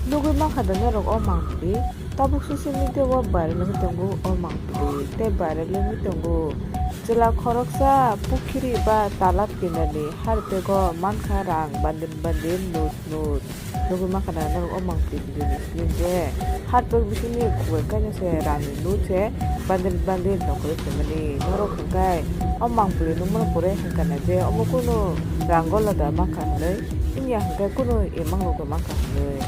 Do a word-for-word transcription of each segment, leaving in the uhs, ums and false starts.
Nugwi mankha da norok o mangpili? Tabuk social media o viral wngwi tongo o mangpili, tei viral wngwi tongo. Chwla khoroksa pukhiri ba talap kinani harpego mankha rang bandil bandil, nut nut. Nugwi mankha da norok o mangpili video ni screen je. Harpek bisingni khwlai kainwi se rangni nut se bandil bandil nongkhorwi phaimani. Norok hwnkhe o mangpili nukmano pore hwnkha na je omo kunu rang gola da mankha hwnwi, wngya hwnkhe kunu imang rok da mankha hwnwi.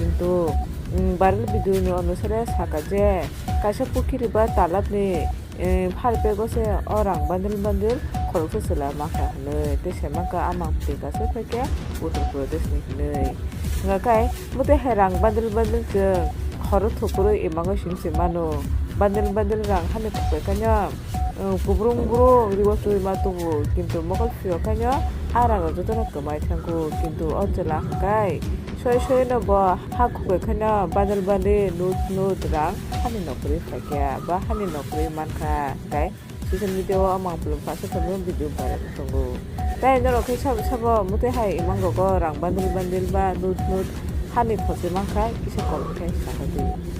Kintu, mm, viral video ni onusare saka je kaisa pukhiri ba talap ni, eh, harpego se o rang bandil bandil khoroksa chwla mankha hwnwi, tei se mankha a mangpili kaisa phaikhe Uttar Pradesh ni hwnwi. Hwnka khe, mwtwi hai rang bandil bandil chwng horo thukurwi imango simi se mano. Bandil bandil rang hani khwlai khaino, uh, kubrung brung rigo twi ma tubu, kintu mokol phiyok khaino a rang rok jotono kwmai thango, kintu o chwla hwnkhe soi soi no bo ha khwlai khaino bandil bandil nut nut rang hani nongkhorwi phaikha ba hani nongkhorwi mankha, hwnkhe social media o amang bolong kaisa tongmani video viral wng tongo. Tei norok khe sabo sabo mwtwi hai imang rok o rang bandil bandil ba nut nut hani khoroksa mankha kisa comment khe sakha di.